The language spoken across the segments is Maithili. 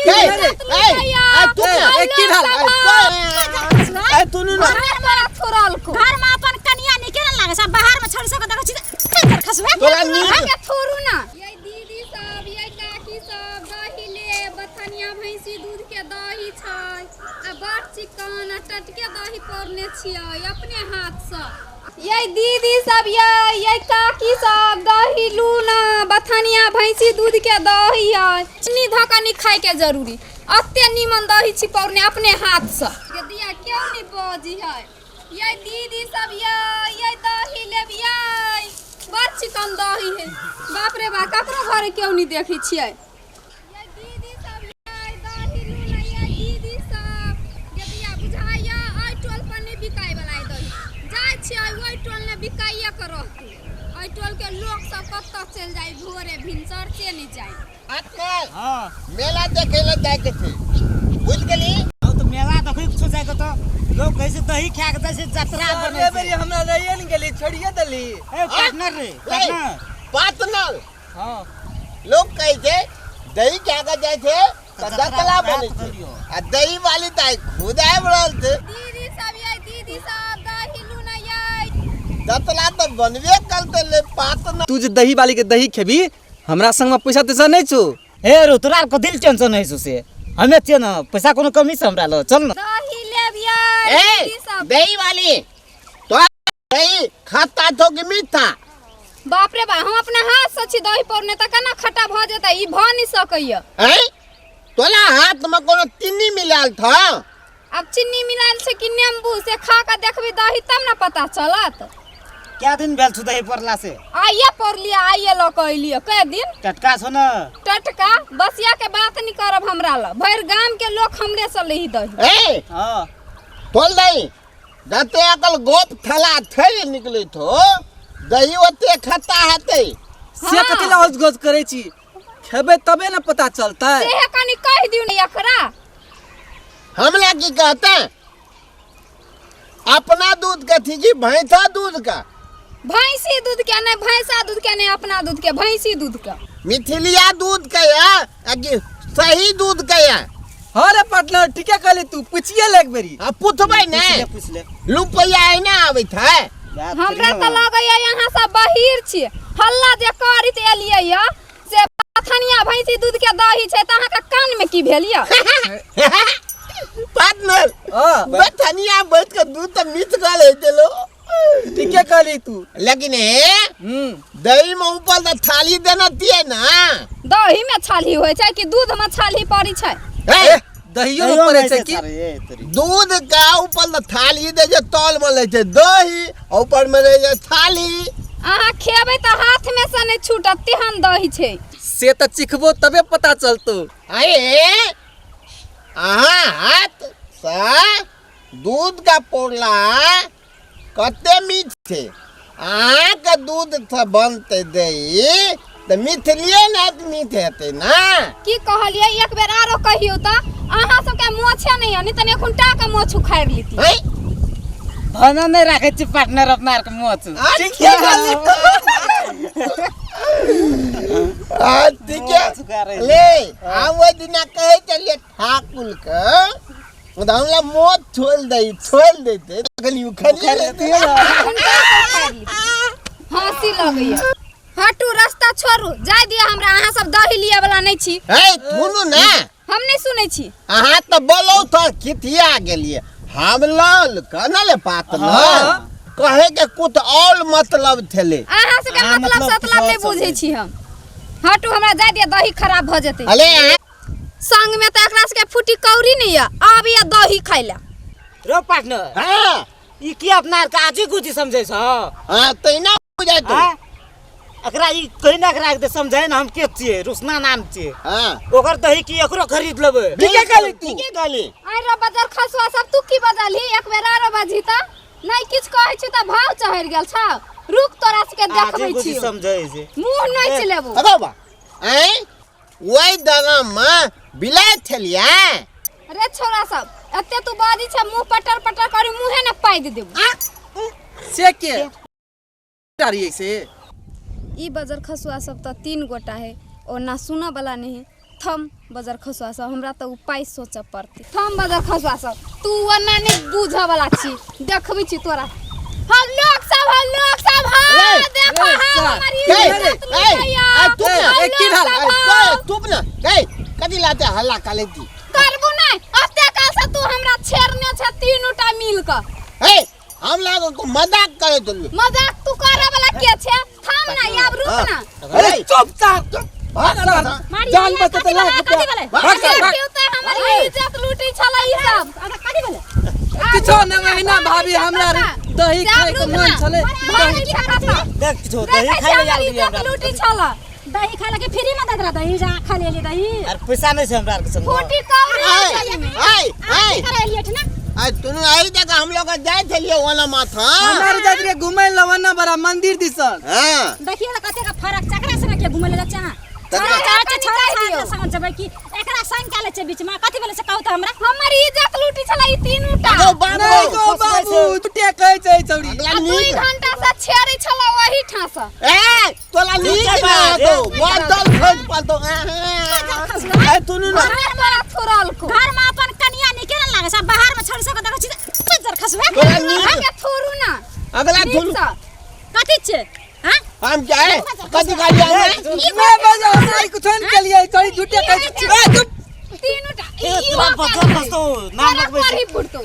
ए, ए, ए, तू ना। ए, की भेल? ए, तू ना। घर में अपन कनिया निके न लागे सब बाहर में छोड़ सके देखै छी त खसबे तोरा नीक के थोड़ू ना। ये दीदी सब, ये काकी सब, दही ले बथनिया भैंसी दूध के दही छै आ बड़ चिकन आ टटके दही पौरने छियै अपने हाथ से। ये दीदी सब, ये काकी सब, दही लू ना, बथनिया भैंसी दूध के दही है। चीनी धऽ कऽ नहि खायके जरूरी, अते नीमन दही छी पौरने अपने हाथ से। के दिया क्यों नहीं बजी है। ये दीदी सब, ये दही लेबियै, बड़ चिकन दही है। बाप रे बा, ककरो घरे क्यों नहीं देखै छियै। ये दीदी सब, ये दही लू ना। ये दीदी सब, ये दिया बुझाइया एहि टोल पर नहि बिकाय वाला है दही। जाइ छियै ओहि टोल ने बिकाइए के रहतै। एहि टोल के लोक सब कतऽ चलि जाइ भोरे भिनसर से नहि जाइ। हाँ, मेला देखे ला जाए के छै, बुझ गेली? अब तो मेला देखै के छौ जाए के, तो लोग कहै छै दही खा के जाइ छै जतरा बनै अरे छै। बेरी हमरा रहिए ने गेली, छोड़िए देली। ए पार्टनर रे, पार्टनर। पार्टनर। हाँ, लोग कहै छै दही खा के जाइ छै तऽ जतरा बनै छै, आ दही वाली तऽ खुद आबि रहल छै। दीदी सब, ये दीदी सब, दही लू ना। ये जतरा तऽ बनबे करतै ले पार्टनर। तू जे दही वाली के दही खेबी, हमरा संग में पैसा तैसा नहीं छौ। हे रो, तोरा कथी लए टेंशन होइ छौ? से हमे छियै ने, पैसा कोनो कमी छै हमरा लग, चल ने। दही लेबियै ए दीदी सब। दही वाली, तो दही खट्टा छौ कि मीठा? बाप रे बा, हम अपना हाथ से छी दही पौरने, तऽ केना खट्टा भऽ जेतै? ई भऽ नहि सकैया। ऐ, तोला हाथ में कोनो चीनी मिलायल था? आब चीनी मिलायल छै कि नींबू, से खा कऽ देखबी दही तब ने पता चलत। क्या दिन भेल छौ दही पड़ला से? आइए पौरलियै, आइए लऽ कऽ एलियै। कै दिन? टटका छौ ने? टटका बसिया के बात नहीं करब हमरा लग, भरि गाम के लोग हमरे से लही दही। ए हाँ, तोल दही जते अकल गोप थला थे निकले थो, दही ओते खट्टा हेतै। से कथी ला औज गौज करै छी? खेबै तबे ने पता चलतै। सेहे कनि कहि दियौ ने एकरा। हमला की कहते, अपना दूध के थी कि भैंसा दूध का? भैंसी दूध के नहीं, भैंसा दूध के नहीं, अपना दूध के, भैंसी दूध के। मिथिलिया दूध के है आ कि सही दूध के है? हाँ रे पार्टनर, ठीके कहली तू, पूछिए ले एक बेरी। आ पुछबै ने। पूछ ले, पूछ ले। रुपैया एना आबैत है। हमरा तऽ लगैया यहाँ सब बहिर छी। हल्ला जे करैत एलियै या से बथनिया भैंसी दूध के दही छै, तऽ अहाँके कान में की भेल या? पार्टनर, हाँ, बथनिया बैठ के दूध तऽ मीठ गल हेतै लो। ठीके कहली तू। लेकिन हे, दही में ऊपर तऽ थाली देना दिए ना। दही में छाली होइ छै कि दूध में छाली पड़ै छै? हे, दहियो में पड़ै छै की? दूध का ऊपर तऽ थाली दै छै, तौल में लै छै दही, ऊपर में रहै छै थाली। अहाँ खेबै तऽ हाथ में से नहि छूटत, तेहन दही छै। से तऽ चिखबो तबे पता चलतो। अरे, अहाँ हाथ से दूध का पौरला कते मीठ छै। अहाँके दूध से बनतै दही तऽ मिथिलिये ने मीठ हेतै ना। की कहलियै? एक बेर आरो कहियौ तऽ। अहाँ सबके मोछे नहि यऽ, नहि तऽ एखुनटा के मोछ उखाड़ि लीती। हैं? धन नहि राखै छी पार्टनर अपना आरके मोछ। ठीके कहली। आ, ठीके ले। हम ओहि दिना कहै छलियै ठाकुर के, हमरा मोछ छोड़ि दै, छोड़ि दैते तखन उखड़िए लेतै। एखुनटा के उखाड़ि लीती। हँसी लगैया। हटू, रास्ता छोड़ू, जाय दिअ हमरा। अहाँ सब दही लिअ वाला नहि छी। हे, सुनू ने। हम नहि सुनै छी। अहाँ तऽ बोलौ तऽ खितिया गेलियै। हम लल कहना ले पात न कहे के कुछ और मतलब छलै। अहाँ सबके अहाँ मतलब मतलब सतलब नहि किछु और बुझै छी हम। हटू, हमरा जाय दिअ, दही खराब भऽ जेतै। अरे अहाँ संग में तऽ एकरा सबके फूटी कौड़ी नहि यऽ, आब यऽ दही खाइ लए। रो पार्टनर। हाँ। ई की अपना आरके आजी गुजी समझै छौ? हाँ, तहिना बुझाइ तू। आँय? एकरा ई कहि ना, एकरा के समझै ना, हम के छियै, रोशना नाम छियै। हाँ। ओकर दही की एकरो खरीद लेबै? ठीके कहली तू। ठीके कहली। आइ रो बजर खसुआ सब, तू की बजलही? एक बेर आरो बजही तऽ। नहि किछु कहै छी तऽ भाव चढ़ि गेल छौ। रुक, तोरा सबके आजी देखबै गुजी छी, समझै छै। मुँह नोचि लेबो। अगो बा, ऐं ओहि दलम में बिलाइ छलियै। रे छोरा सब, एते तू बाजी छै, मुँह पटर पटर करी, मुँहे ने पादि देबो। से के रहियै से ई बजर खसुआ सब तऽ 3 गोटा है, ओ ना सुनऽ वाला नहीं है। थम बजर खसुआ सब, हमरा तऽ उपाय सोचऽ पड़तै। थम बजर खसुआ सब, तू ओना नहि बुझऽ वाला छी, देखबै छी तोरा। हम लोग सब, हम लोग सब, हाँ ए, देखो, ए, हाँ सार। हमर ए, इज्जत ए, लुटैया। ए, तू ना, हम ए, की लोग भेल? सब, ए, हाँ। तू ना गई कथी लाते हल्ला काले दी? करबू नहि, ओते काल से तू हमरा छेड़ने छे तीनू टा मिल कऽ। ए, हम लोग को मजाक करे तो मजाक तू करे वाला के छे? थम ना, आब रुक ना। अरे चुप सार, चुप। भाग सार, मारी जान लिया, बचतै कथी लाख भेलै, रुपया। कथी भेलै? भाग सार, भाग। देखियौ तऽ हमर इज्जत लूटै छलै ई सब। अरे कथी भेलै? किछो नहि ओहिना भाभी, हमरा दही खाइके मन छलै। भाभी की करै छलै? देख किछो दही देखै खाइ छै ले हमर आयल रहियै इज्जत हमरा। लूटै छलै। दही खाय लगे फ्री में दैत रह दही, जा खा लेली दही। अरे पैसा नहीं छै हमरा आरके संग। फूटी कौड़ी आय छलै। आय अहाँ आय की करै एलियै ठना? आय तुनु आई देख, हम लोग जाय छलियै ओना माथा। हमरा आर जाइत रहियै घुमै लए ओना बड़ा मंदिर दिसन। हां। देखियौ तऽ कतेक फरक छै, एकरा संगे के घुमै लए जाइ छै अहाँ? तब छोड़ा तऽ- चाहै छै, छोड़ा कनि चाहै कहि छै, संग जेबै कि एकरा संग कए लै छै बीचमे? कथी भेलै से कहू तऽ हमरा। हमर इज्जत लूटी छलै ई तीनू टा। गो बाबू, नहि गो बाबू, झूठे कहै छै ई छौड़ी। अगला आ 2 नीक घंटा से छेड़ै छलै ओही ठाँ से। ए, तोला नीक झूठे ना बाज, तो ए। बदल खोज पालतो। ए, तुनु ना घर तोरा थुरलको। घर में अपन कनिया नीके ने लागै छै, बाहर में छोड़ी सबके देखै छी तऽ बज्जर खसबै। तोरा नीक के थुरू ना। अगला नीक थुलू सँ। कथी छै? हाँ? हम क्या है कथी गाली हमरा? नहि बाजू, हमरा ई कुछो नहि केलियै, ई छौड़ी झूठे कहै छै। ए, चुप। तीनू टा ए, ई तोरा बज्जर खसतौ, नाम तोरा लगबै छै। कोढ़ी फुटतौ।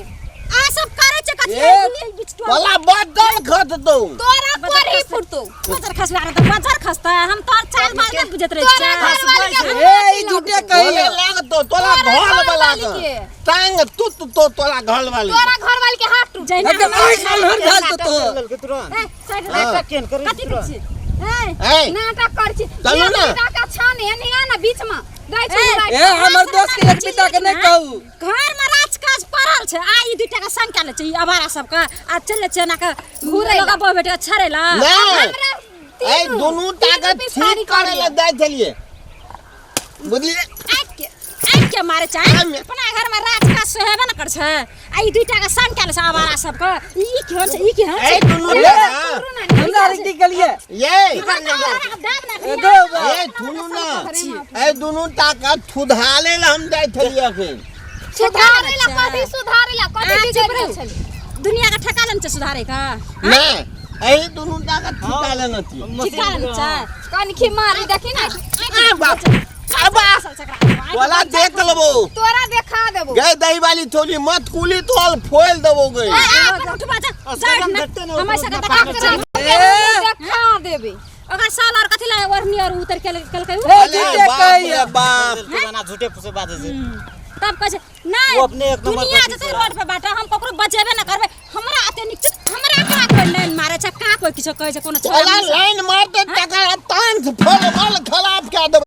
आ सब करै छै कथी? ए, ए, बीच टोल। तोला बदल खत दो। तोरा कोढ़ी फुटतौ। बज्जर खसबै तऽ बज्जर खसतै, हम तोहर चाल बाल नहि बुझैत रहै तोरा छियै। घरवाली के ए, ई झूठे तोले कहैया। लागतो तोला तोरा घर वाला घरवाली के के। टांग तुत तो तोला घर वाली तोरा घरवाली के हाथ टूट। जहिना एकदम हमरा आँखि आन्हर भेल छौ तोहर। लेलकै तुरंत। ए, साइड हाँ। राख। केहन करै कथी छै करै तुरंत? छी? ए, ए, नाटक कर छी। चलू ना। एक का छान एने आ ना बीच में दै छै। ए, ए, हमर दोस्त के एक पिता के नहि कहू। घर में राज काज पड़ल छै, आ ई दुइटा के संग कए लै छै ई अबारा सबके, आ चलि छै एना के घुरै ला। लगा बैठ के छड़ै ला। नहीं हमरा ए, दुनू ताकत पिछाड़ी ठीक करे ला जाय छलिए, बुझलिए? आँखि के मारे छै। आँखि। अपना घर में राज काज सोहेबे न कर छै, आ ई दुइटा के संग कए लै छै अबारा सबके। ई केहन छै, ई केहन ए, छै? दुनू टाका हमरा आर की केलियै? ये ए, गो बा। ए, दुनू ना, ए, दुनू टाका थुधाले ला हम जाय छलिए अखन। सुधारे ला कथी? सुधारे ला कथी? आ, चुप बिगड़ रहू। गेल छलै? दुनिया के ठेका लेने छै सुधारे का? नहीं, एही दुनू टाका ठिका लेना छी। ठिका लेने छै। कनखी मारी देखी ना। आ बाप, आ बाप, तोला देख लेबो। तोरा देखा देबो। गए दही वाली छोली मत कुली तो फोल देबो गई। ए, आ, अपन उठबा जा, जा एकदम ना। भेटतै ने, हमर ओकरो सबके उतना देखा पागल के छै। ए, देखा देबे। ओकर साल और कथी ला ओढ़नी और उतर के केलकै उ? ए, अरे झूठे बाप कहैया। रे बाप। ना झूठे फूसे बाजै छै। तब कहै छै नहि ओ अपने एक नंबर दुनिया पर जेतै छै। रोड पर बाटे, हम ककरो बचेबे न करबै। हमरा एते नीक छै, हमरा कहाँ कोइ लाइन मारै छै, कहाँ कोइ किछो कहै छै कोनो छोरा तोला मुसा। लाइन मारते तकर तांस फोल मल खराब कए देबो।